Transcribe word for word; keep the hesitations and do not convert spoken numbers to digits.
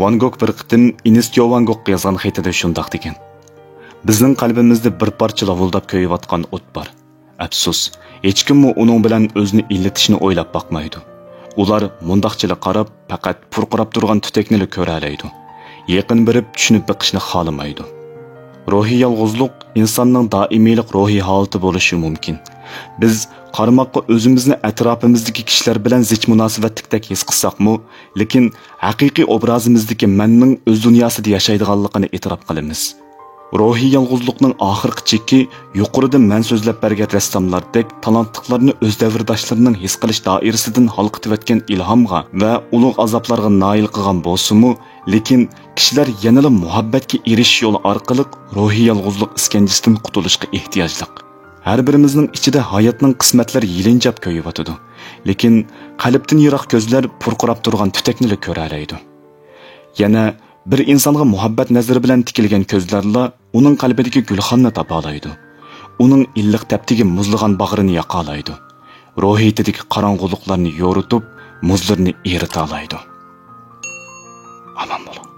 ۋان گوگ بىر قېتىم ئىنىستيو ۋان گوگقا يازغان خېتىدە شۇنداق دېگەن: بىزنىڭ قەلبىمىزدە بىر پارچە لاۋۇلداپ كۆيۈۋاتقان ئوت بار. ئەپسۇس، ھېچكىممۇ ئۇنىڭ بىلەن ئۆزىنى ئىللىتىشنى ئويلاپ باقمايدۇ. ئۇلار مۇنداقچىلا قاراپ، پەقەت پۇرقىراپ تۇرغان تۈتەكنىلا كۆرەلەيدۇ. يېقىن بېرىپ چۈشىنىپ بېقىشنى خالىمايدۇ. روھىي يالغۇزلۇق ئىنساننىڭ دائىمىيلىق روھىي ھالىتى بولۇشى مۇمكىن. بىز قارىماققا ئۆزىمىزنى ئەتراپىمىزدىكى كىشىلەر بىلەن زىچ مۇناسىۋەتلىكتەك ھېس قىلساقمۇ، لېكىن ھەقىقىي ئوبرازىمىزدىكى مەننىڭ ئۆز دۇنياسىدا ياشايدىغانلىقىنى ئېتىراپ قىلىمىز. روھىي يالغۇزلۇقنىڭ ئاخىرقى چېكى يۇقىرىدا مەن سۆزلەپ بەرگەن رەسساملاردەك تالانتلىقلارنى ئۆز دەۋرداشلىرىنىڭ ھېس قىلىش دائىرىسىدىن ھالقىتىۋەتكەن ئىلھامغا ۋە ئۇلۇغ ئازابلارغا نائىل قىلغان بولسىمۇ، لېكىن كىشىلەر يەنىلا مۇھەببەتكە ئېرىشىش يولى ئارقىلىق روھىي يالغۇزلۇق ئىسكەنجىسىدىن قۇتۇلۇشقا ئېھتىياجلىق. ھەر بىرىمىزنىڭ ئىچىدە ھاياتنىڭ قىسمەتلىرى يېلىنجاپ كۆيۈۋاتىدۇ. لېكىن قەلبتىن يىراق كۆزلەر پۇرقىراپ تۇرغان تۈتەكنىلا كۆرەلەيدۇ. يەنە بىر ئىنسانغا مۇھەببەت نەزىرى بىلەن تىكىلگەن كۆزلەرلا ئۇنىڭ قەلبىدىكى گۈلخاننى تاپالايدۇ. ئۇنىڭ ئىللىق تەپتىكى مۇزلىغان باغرىنى ياقالايدۇ. روھىيىتىدىكى قاراڭغۇلۇقلارنى يورۇتۇپ، مۇزلىرىنى ئېرىتالايدۇ. ئامان بولۇڭ.